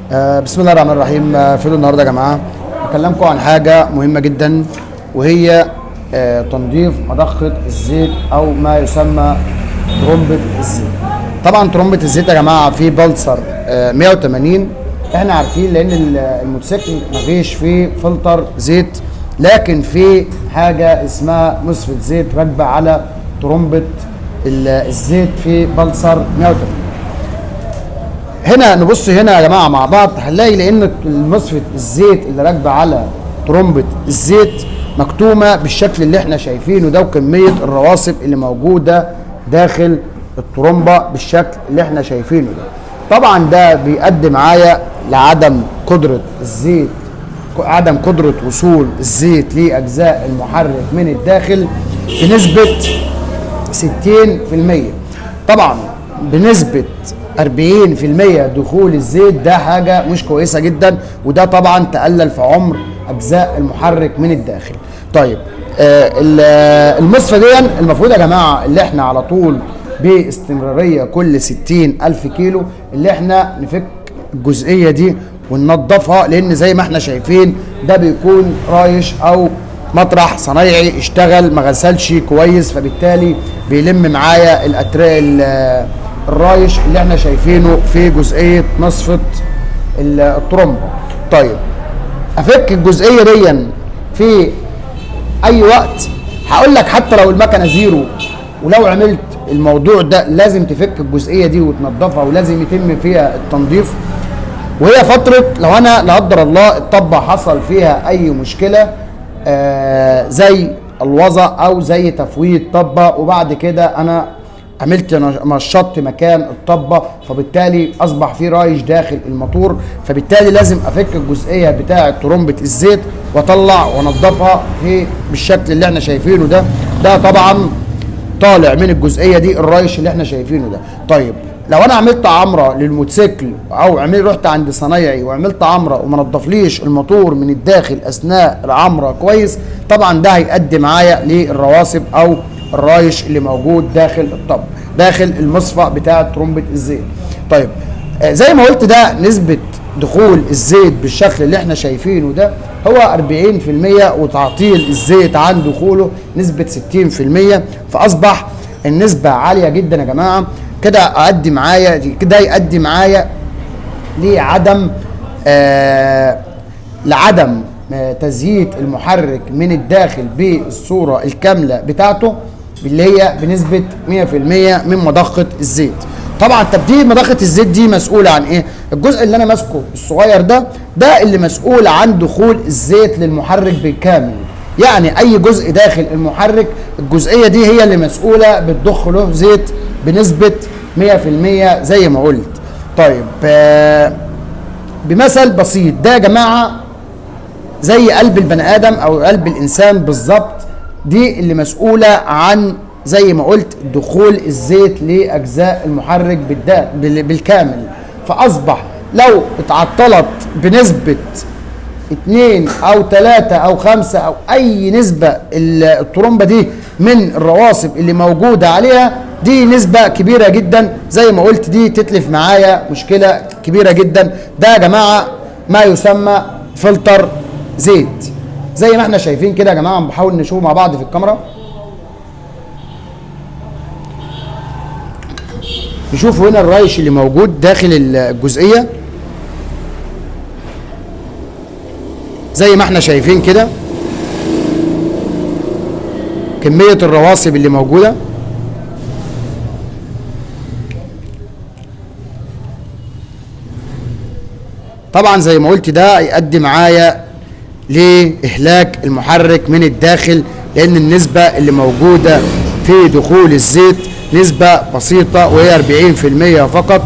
بسم الله الرحمن الرحيم. فيديو النهارده يا جماعة هكلمكم عن حاجة مهمة جدا، وهي تنظيف مضخه الزيت او ما يسمى ترمبه الزيت. طبعا ترمبه الزيت يا جماعة في بلسر 180 احنا عارفين، لان الموتوسيكل مفيش فيه فلتر زيت، لكن في حاجة اسمها مصفة زيت راكبه على ترمبه الزيت في بلسر 180. هنا نبص هنا يا جماعة مع بعض، هنلاقي لان مصفة الزيت اللي راكبه على ترمبه الزيت مكتومة بالشكل اللي احنا شايفينه ده، وكمية الرواسب اللي موجودة داخل الترمبه بالشكل اللي احنا شايفينه ده. طبعا ده بيؤدي معايا لعدم قدره الزيت، عدم قدره وصول الزيت لاجزاء المحرك من الداخل بنسبة 60%. طبعا بنسبة 40% دخول الزيت ده حاجة مش كويسة جدا، وده طبعا تقلل في عمر أجزاء المحرك من الداخل. طيب المصفى دي المفروض يا جماعة اللي احنا على طول باستمرارية كل 60,000 كيلو اللي احنا نفك الجزئية دي وننضفها، لأن زي ما احنا شايفين ده بيكون رايش أو مطرح صنايعي اشتغل ما غسلش كويس، فبالتالي بيلم معايا الرايش اللي احنا شايفينه في جزئية مصفة الترمبة. طيب افك الجزئية دي في اي وقت؟ هقول لك حتى لو المكنة زيرو ولو عملت الموضوع ده لازم تفك الجزئية دي وتنضفها، ولازم يتم فيها التنظيف. وهي فترة لو انا لا قدر الله الطبة حصل فيها اي مشكلة، زي الوظة او زي تفويت طبة، وبعد كده انا عملت مشطت مكان الطبة، فبالتالي اصبح في رايش داخل الموتور، فبالتالي لازم افك الجزئية بتاعة ترمبة الزيت واطلع وانضفها بالشكل اللي احنا شايفينه ده. ده طبعا طالع من الجزئية دي الرايش اللي احنا شايفينه ده. طيب لو انا عملت عمرة للموتوسيكل او رحت عند صنايعي وعملت عمرة وما نضفليش الموتور من الداخل اثناء العمرة كويس، طبعا ده هيؤدي معايا للرواسب او الرايش اللي موجود داخل الطب داخل المصفى بتاعة ترمبة الزيت. طيب زي ما قلت ده نسبة دخول الزيت بالشكل اللي احنا شايفينه ده هو 40%، وتعطيل الزيت عن دخوله نسبة 60%، فأصبح النسبة عالية جدا يا جماعة. كده أؤدي معايا كده يؤدي معايا لعدم تزييت المحرك من الداخل بالصورة الكاملة بتاعته اللي هي بنسبة 100% من مضخة الزيت. طبعا تبديل مضخة الزيت دي مسؤولة عن ايه؟ الجزء اللي انا ماسكه الصغير ده اللي مسؤول عن دخول الزيت للمحرك بالكامل، يعني اي جزء داخل المحرك الجزئية دي هي اللي مسؤولة بتضخ له زيت بنسبة 100% زي ما قلت. طيب بمثل بسيط ده يا جماعة زي قلب البني آدم أو قلب الإنسان بالظبط، دي اللي مسؤولة عن زي ما قلت دخول الزيت لأجزاء المحرك بالكامل. فأصبح لو اتعطلت بنسبة 2 أو 3 أو 5 أو أي نسبة الترمبة دي من الرواسب اللي موجودة عليها، دي نسبة كبيرة جدا زي ما قلت، دي تتلف معايا مشكلة كبيرة جدا. ده يا جماعة ما يسمى فلتر زيت زي ما احنا شايفين كده يا جماعة، بنحاول نشوفه مع بعض في الكاميرا، نشوفوا هنا الرايش اللي موجود داخل الجزئية زي ما احنا شايفين كده، كمية الرواسب اللي موجودة. طبعا زي ما قلت ده يؤدي معايا لإهلاك المحرك من الداخل، لأن النسبة اللي موجودة في دخول الزيت نسبة بسيطة وهي 40% فقط،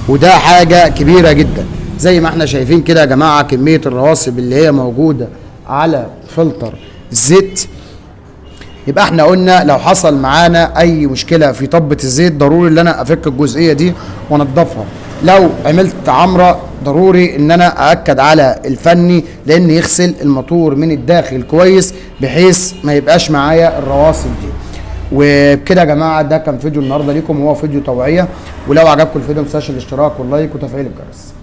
وده حاجة كبيرة جدا. زي ما احنا شايفين كده يا جماعة كمية الرواسب اللي هي موجودة على فلتر الزيت. يبقى احنا قلنا لو حصل معانا أي مشكلة في طبة الزيت ضروري ان انا افك الجزئية دي وانضفها. لو عملت عمرة ضروري ان انا اأكد على الفني لان يغسل الموتور من الداخل كويس بحيث ما يبقاش معايا الرواسب دي. وبكده يا جماعة ده كان فيديو النهارده ليكم، وهو فيديو توعيه. ولو عجبكم الفيديو ما تنساش الاشتراك وال like وتفعيل الجرس.